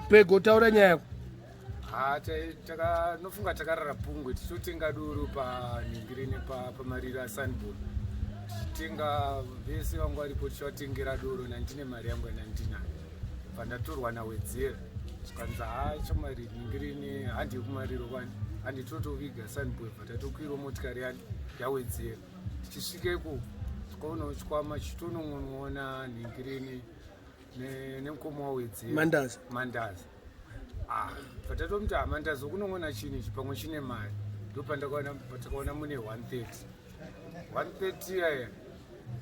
Pego, taura nyaya yako. Ha, takanofunga takarara pungwe tichitotenga doro panhingirini pamariro aSunborn, tichitenga vese vangu varipo, tichivatengera doro nandine mari yangu yanandinayo. Bva ndatorwa nawedzera, zvikanzi, "Ha, chamari, nhingirini, handi yekumariro kwani, handi totoviga Sunboy." Bva tatokwirawo motikari yani yawedzera. Tichisvika iko tikaonawo chikwama chitonon'on'ona nhingirini nemukoma wawedzera. Mandaza. Mandaza. Ah, patatomuti, "Ha, Mandaza, kunon'ona chini ichi? Pamwe chine mari." Ndopandakaona, patakaona mune 130, 130 aya.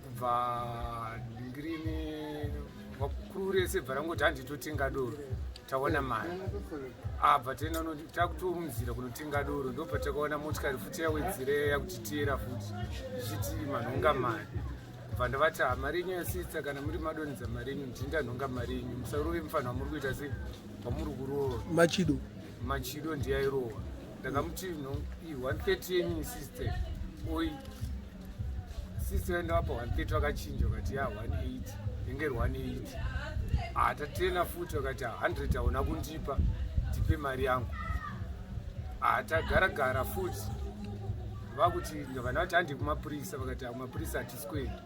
Kubva nhingirini vakuru rese bva rangoti, "Handitotenga doro, taona mari." Abva taenda takutomunzira kunotenga doro, ndopatakaona motikari futi yawedzera yakutiteera futi ichiti manhonga mari. Bva ndavati, "Ha, mari yenyu yasitsa, kana muri madonhedza mari yenyu, ndini ndanhonga mari yenyu, musarove mufanhu wamuri kuita sei, wamuri kurova." Machido. Machido ndiyairohwa. Ndakamuti, "No, iyi 130 yenyu, sister." Oi sister, ndavapa 130, vakachinja vakati ya 180, inge 180. Ah, tatena futi, vakati 100 hauna kundipa, ndipe mari yangu. Ah, tagara gara futi, vakuti vana vati handi kumapurisa, vakati, "Ah, kumapurisa hatisi kuenda,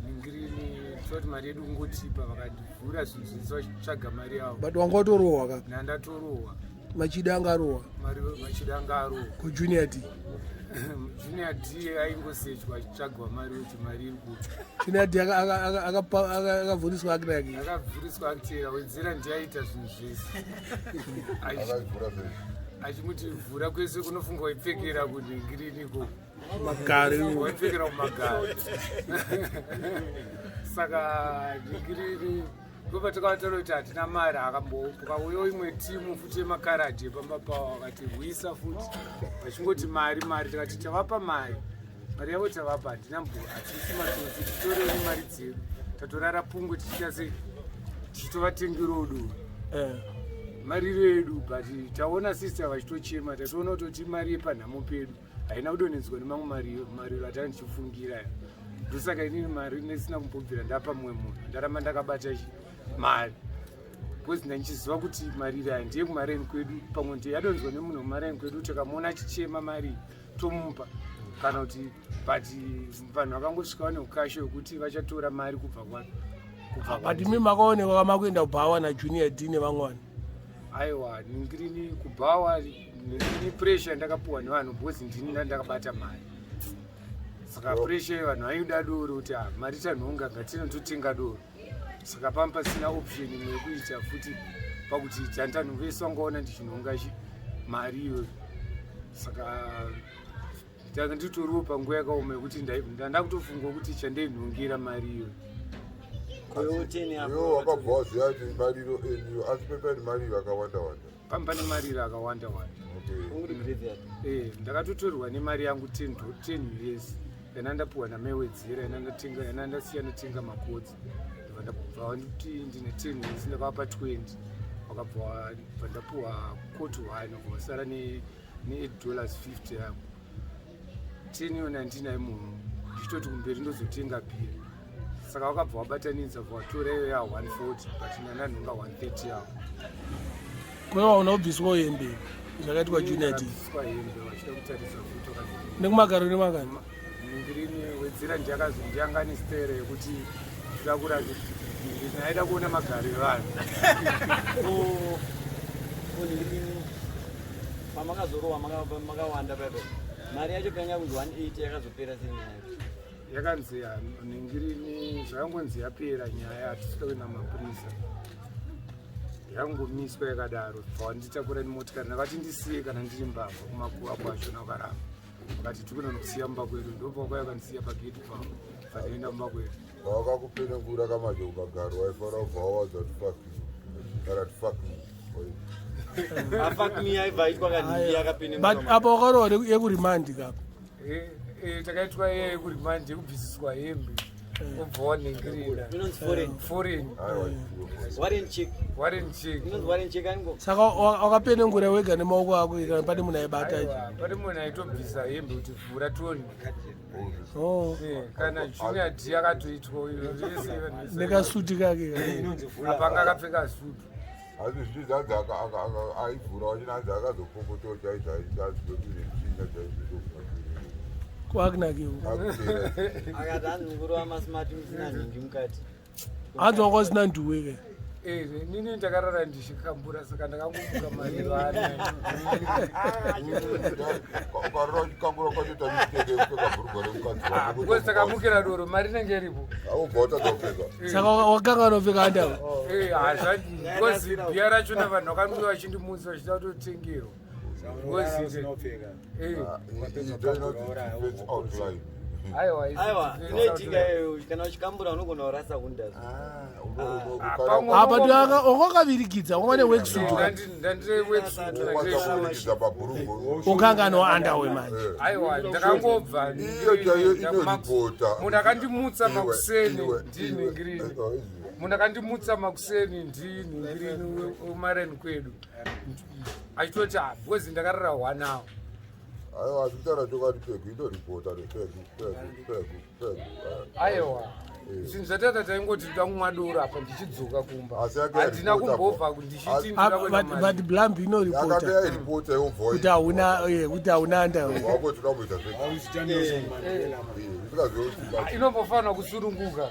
ningirini, toti mari yedu kungotipa." Vakandivhura zvinhu zvese vachitsvaga mari yavo. But wanga watorohwa ka? Nandatorohwa. Machida anga arohwa? Mari Machida anga arohwa. KuJunior D? Junior D aingosechwa achitsvagwa mari kuti mari iri kupi. Junior D akavhuriswa akira yake? Akavhuriswa akitera. Wedzera ndiaita zvinhu zvese. Akaivhura sei? Achimuti vhura kwese, kunofunga waipfekera kunhingiriniko. Magari. Waipfekera kumagari. Saka nhingirini ndopatakataura kuti hatina mari. Akambokauyawo imwe timu futi yemakaradhi epamba pavo, akatirwisa futi vachingoti mari, mari. Tikati tavapa mari, mari yavo tavapa, hatina mbo, hatisi matsotsi, titoreni mari dzedu. Tatorara pungwe tichiita sei, tichitovatengerawo doro. Mariro edu, but taona sister vachitochema, tatoona kutoti mari yepanhamo pedu haina kudonhedzwa nemamwe mariro atanga tichifungira. Ndosaka inini mari nesina kumbobvira ndapa mumwe munhu, ndaramba ndakabata chi mari because ndandichiziva kuti mariro aya ndiye kumareni kwedu, pamwe ndiye yadonzwa nemunhu wekumareni kwedu. Takamuona achichema mari, tomupa kana kuti, but vanhu vakangosvika vane ukasha hwekuti vachatora mari kubva kwa kubva But imi makaonekwa kamakuenda kubhawa naJunior D nevamwe vanhu? Aiwa, ningirini, kubhawa ningirini, pressure ndakapuwa nevanhu because ndini ndandakabata mari. Saka pressure vanhu vaida doro kuti, "Ah, mari tanhonga, ngatinototenga doro." Saka pamba pasina option imwe yekuita futi pakuti tantanhu vese vangaona ndichinhonga chi mari iyoyo. Saka tanga nditoriwo panguva yakaoma yekuti ndanda kutofunga kuti chandainhongira mari iyoyo. Iwe wakabva waziva kuti mariro enyu, asi pepaini mariro akawanda wanda? Pamba pane mariro akawanda wanda. Ndakatotorwa nemari yangu 10 US yana ndapuwa namaiwedzera, yana ndatenga, yana ndasiya ndatenga makodzi. Ndobva ndabva vanditi ndine 10 US, ndakavapa 20, vakabva bva ndapuwa quart one, ubva wasara ne$8.50 yangu. 10 iyo nandinayo munhu, ndichitoti kumberi ndozotenga bhiri. Saka vakabva vabatanidza, bva vatora iyo ya 140, but ndandanhonga 130 yavo. Kwewa unobviswawo hembe zvakaitwa Junior D? Vakabviswa hembe vachida kutarisa futi, vakati Nekumagaro nemakani? Ningirini, wedzera ndiyanga nestere yekuti toda kuratidza, aida kuona magaro evanhu. Pamakazorohwa makawanda paipo, mari yacho payanga kunzi 180 yakazopera sei nyaya? Yakanzi ningirini, zvakangonzi yapera nyaya, hatisida kuenda mapurisa, yakangomiswa yakadaro. Bva wanditakura nemotikari, ndakati ndisiye kana ndiri mbavha kumakuva kwacho, nakaramba, vakati tikuna nokusiya mumba kwedu. Ndobva kwaya vakandisiya pageti pavo, bva mumba kwedu. Pawakakupenengura kamaje kumagaro, waifanira kubva wawadza kuti "Fuck you" kana kuti "Fuck me." Afuck me aibva aitwa kanhingi yakapenengura. But apa wakarohwa yekurimandi kapa? Takaitwa yekuremand, yekubvisiswa hembe, obva waningirira. Inonzi foreign. Foreign. Aiwa. Warrant check. Warrant check. Inonzi warrant check ango. Saka wakapenengura wega nemaoko ako kana pane munhu aibata? Aiwa, pane munhu aitobvisa hembe kuti vhura toni. Oh. Kana Junior D akatoitwa uyo vese vanhu vese. Nekasuti kake? Apanga akapfeka sutu. Asi zvichi hanzi aivhura wachina hanzi akazopopotawo chaizvo aizvekuine tsvina chaizvo. Kwakunakiwo. Akati hanzi mukuru wamasmart musina nhingi mukati. Hanzi wanga usina nduwe ke. Eh, nini ndakarara ndichikambura, saka ndakangomuka manheru anaya. Ukarora uchikambura kwachoita mistake yekupfeka bhurugwa remukadzi wako. Because takamukira doro, mari inenge iripo. Aubva watadza kupfeka. Saka wakanga unopfeka andawe. Eh, hazvadi, because bhiya rachona vanhu vakange vachindimutsa vachida kutotengerwa. Unopfeka. Eh, Iyi ndo inonzi defense outline. Aiwa, isi Aiwa, defense inoitika outline. iyoyo. Kana uchikambura unogona kurasa kundazo. Pamwe Apa wakakavirikidza wanga ne worksuit. Ndandire worksuit. Ukwanisa kuburikidza pabhurugwa. Ukanganwa andawe manje. Aiwa, ndakangobva. Iyo chaiyo inoripota. Munhu akandimutsa makuseni ndini Iwe, ngirini. iwe. Munhu akandimutsa makuseni ndini ngirini umareni kwedu, achitoti, "Ah, because ndakarara one hour." Aiwa, asi kutaura chokwadi, pegu inoripota nepegu, pegu, pegu, pegu. Aiwa, zvinhu zvatata taingoti toda kumwa doro apa ndichidzoka kumba. Asi yake Handina yaripota kumbobva po. ndichiti ndoda kuenda mari. But blambi Yakanga inoripota yairipota yobva kuti hauna kuti hauna andawe. wako toda kuita Auzi Nelson Mandela. zve. Inombofanira kusununguka.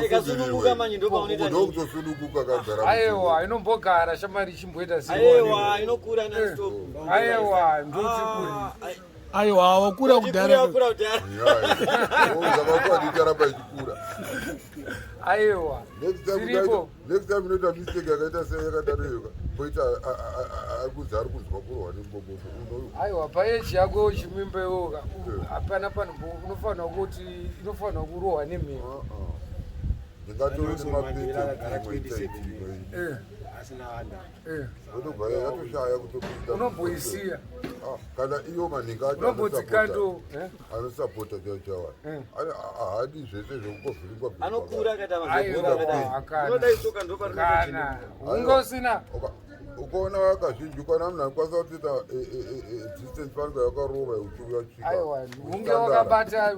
Ikasununguka manje ndopaunoita nhingi. Ndokutosununguka kagara. Aiwa, inombogara shamari ichimboita sei. Aiwa, inokura nonstop. Aiwa, ndoti kuri. Aiwa, wakura kudhara. Kura kudhara. Zvakakwadi ichikura. Aiwa. Next time Ziripo. Next time unoita mistake yakaita sei yakadaro yoka poita ari kunzi ari kunzwa kurohwa nembobobo. Aiwa, paeji yako chimimba iwoka, hapana panhu unofanira kuti inofanira kurohwa nemhepo. Ndingatove Nelson Mandela akagara nemapete. 27 asina anda. Otobva yatoshaya kutopinda. Unomboisiya. Ah, kana iyo maningi acho Unombodzikando. anosapota chaivo chaivo haadi zvese zvekukovhiringwa. Anokura akaita Aiwa, mazogora akadai. hakana. Unoda isoka ndoparinoita. Kana unge usina. Ukaona kazhinji kana munhu anokwanisa kutoita distance panenge yakarova uchiuya. Aiwa, unge wakabata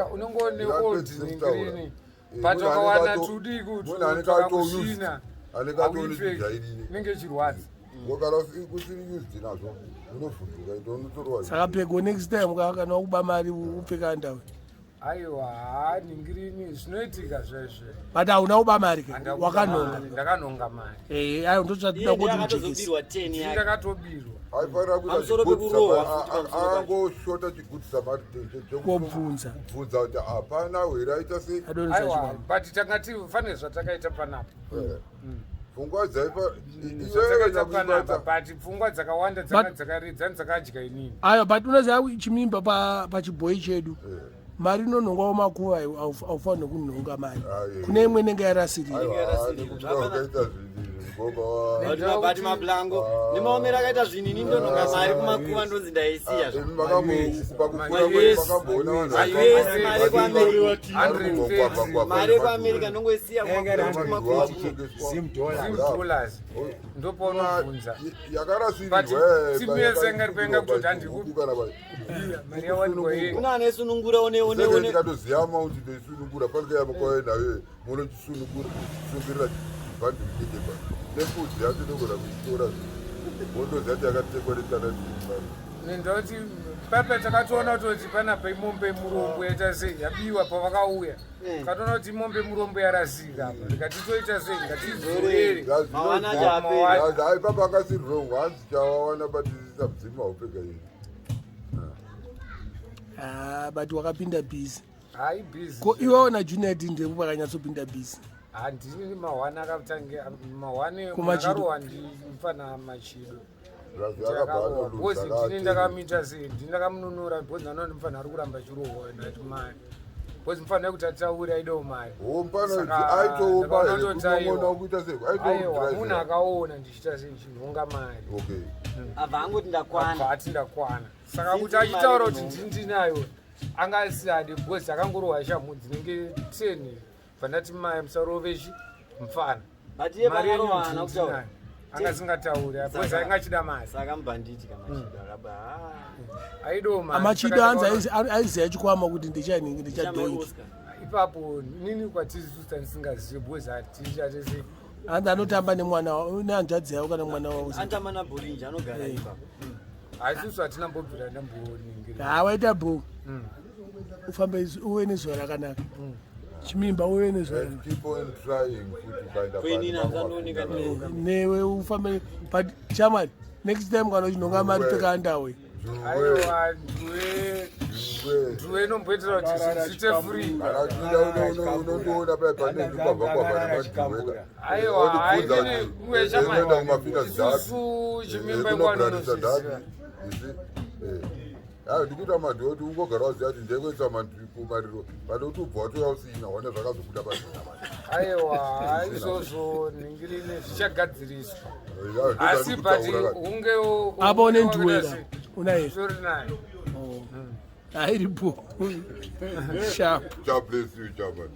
unenge une old ngirini, but wakawana tudiki Munhu anenge twakakusvina anenge atooni chijairire. inenge ichirwadza. Kana kusiri used nazvo unovhunduka ito unotorwa. Saka pego next time kana wakuba mari upfeka andawe. Aiwa, haa, ningirini zvinoitika zvezve. But hauna kuba mari ke, wakanhonga. Ndakanhonga mari. Eh, ayo ndotsvatida Iye kuti ndiye ujekese. akatozobirwa 10 yake. Ndakatobirwa. Aifanira kuita Pamusoro pekurohwa futi pamusoro pacho. angoshota chigood samaritan. Kobvunza. Kubvunza kuti hapana here aita sei. Adonesa Aiwa, chikwama. but tangati fane zvatakaita panapa. Pfungwa dzaipa. Zvatakaita panapa, but pfungwa dzakawanda dzanga dzakaridza dzakadya inini. Aiwa, but unoziva chimimba pachibhoi chedu mari inonhongwa mumakuva, haufaniri kunhonga mari. Kune imwe inenge yarasirira. Aiwa, zvinhu But mablango nemaomero akaita zvinhu, ini ndononga mari kumakuva ndonzi ndaisiya zva. Makamboona vanhu Ayuesi, mari kuAmerica. 130. Mari yekuAmerica ndongoisiya kumakuva. Zim dollar. Zim dollars ndopaunobvunza. Yakarasirwa. But timu yese yanga iri kuenga kutoti mari yawanikwa yei. Kuna anesunungura one one one. Ndikatoziva amount ndoisunungura panike yamakauya nayo munochisunungura sungirira chibhandiri chechepa nefudzi yacho ndogona kuitora mondoziva kuti yakatekwa netanazimari. Ndoti papa takatoona kutoti panapa imombe murombo yaita sei yabiwa pavakauya. Takatoona kuti imombe murombo yarasika apa, ndikati toita sei, ngatidzorere. Mawana acho apera. Ai, papa akasiri wrong, hanzi chawawana batisisa mudzimu haupfeka ini. Ah, but wakapinda busy. Hai, busy. Ko iwewo naJunet ndepo pakanyatsopinda busy? Handini mahwani akatange mahwani. Kumachido. Akarohwa ndimufana Machido. Razi akabva Because ndini anoluza. ndakamuita sei, ndini ndakamununura, because ndanoona mufana ari kuramba chirohwa, ndati mari, because mufana wekuti ataure aidawo mari. Pano Saka, aitoomba ndakaona here kutoti aiwa. kunomona kuita sei? Aiwa, munhu Aitoa. akaona ndichiita sei, ndichinhonga mari. Okay. Abva angoti ndakwana. Abva ati ndakwana, saka kuti Sinzi mari achitaura kuti inhonga. ndini ndinayo angasade, because akangorohwa shamhu dzinenge 10, bva ndati maya musarovechi mufana. But iye Mari yenyu pakarohwa haana ndini kutaura. ndinayo. Anga asingatauri because ainge achida mari. Saka mubhanditi kaMachido akaba. Aidawo mari. Amachido Saka anzi aiziva chikwama kuti ndechanhingi, Chamai ndechadhoiki. Oscar. Ipapo nini kwatiri susu tandisingazivi because hatichatese. Hanzi anotamba nemwana nehanzvadzi yavo kana mwana wavo. Anotamba naBorinji anogara ipapo. Haisusu hatina mbobvira ndamboningira. Ha, waita bho. Ufambe uve nezuva rakanaka. Chimimba uve nezuva And keep on trying futi ukaenda Kuinini pano handisandooneka pamwe ndioga. Newe ufambe, but shamwari, next time kana uchinhonga mari pfeka andawe. Juwe, Aiwa, ndiwe juwe. ndiwe inomboitira kuti zvinhu zviite free. Kana uchida unondiona paya pane ndikwabva kwabva nemajuweka. Aiwa, hainini uye Unoenda kumafina dhapi. isusu chimimba Kunobradisa dhapi. ingwanonozviziva. Ayo ndikuita madhiwo kuti ungogara waziva kuti ndekuisa kumariro pane kuti ubva watouya usina wane zvakazobuda pachena manje. Aiwa, izvozvo nhingirini zvichagadziriswa, asi but Ndikutaura hunge Apa une nduwera unaye? Sorry nayo. Hairipo sharp. God bless you, Chairman.